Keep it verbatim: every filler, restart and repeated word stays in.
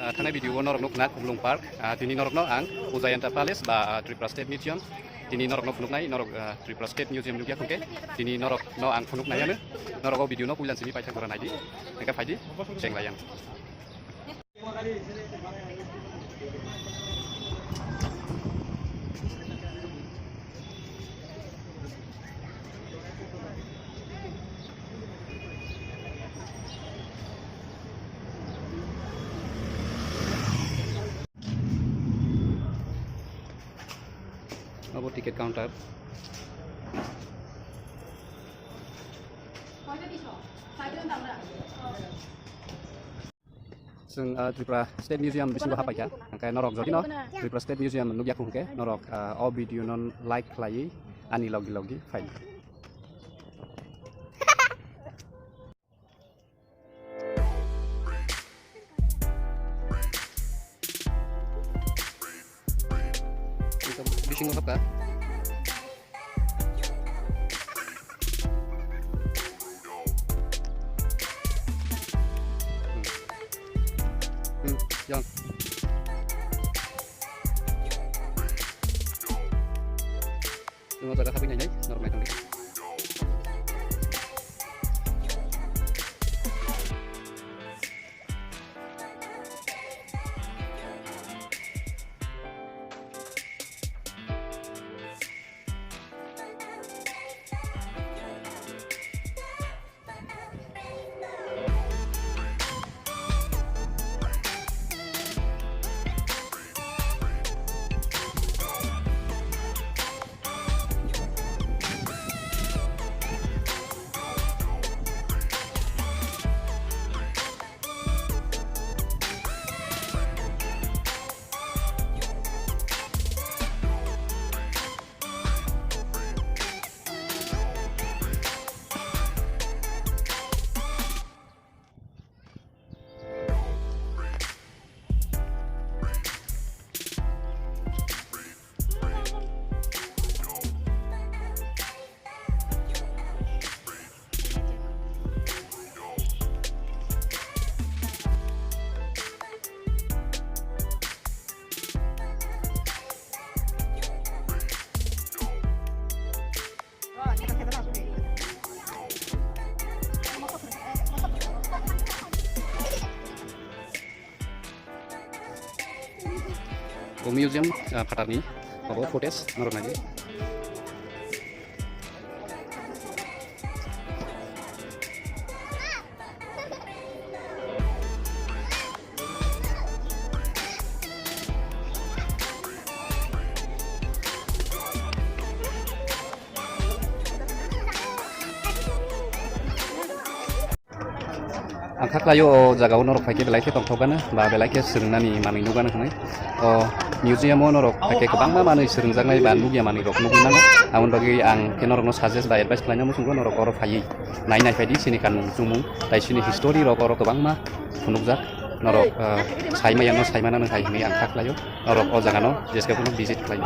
Thangnai video o norok nukna Khumlung Park, ah, tini norokno ang Ujayanta Palace ba, ah, Tripura State Museum, tini norokno phunuknai, norok, ah, Tripura State Museum nukya khungke, tini norokno ang phunuknai ano, norok o video no puilan simi paithak jora naidi, hingke phaidi, chenglayan. Abo ticket counter. Chwng, ah, Tripura State Museum bisingo hapaikha. Hingke norok jodi no Tripura State Museum nukya khungke norok, ah, o video no like khlaiwi ani logi logi phai. Bisingo hapkha. Hmm. Hmm, yang. Chwng o jaga habwi nainai, norok naithokdi. O museum, ah, phatarni obo footage norok naidi. Ang kha khlaio, o jaga o norok phaikhe belai khe tongthok gana ba belai khe swrwngna ni manwi nukgana hwnwi. O museum o norok phaikhe kwbangma manwi swrwngjaknai ba nukya manwi rok nukgwi mano. Aboni bagwi ang khe norok no suggest ba advice khlaina muchungo norok oro phaiwi nai nai phaidi, chini kanmung chumung tai chini history rok oro kwbangma phunukjak. Norok, ah, saimaya no saimana nang hai hwnwi ang kha khlaio. Norok o jaga no jeske phano visit khlai.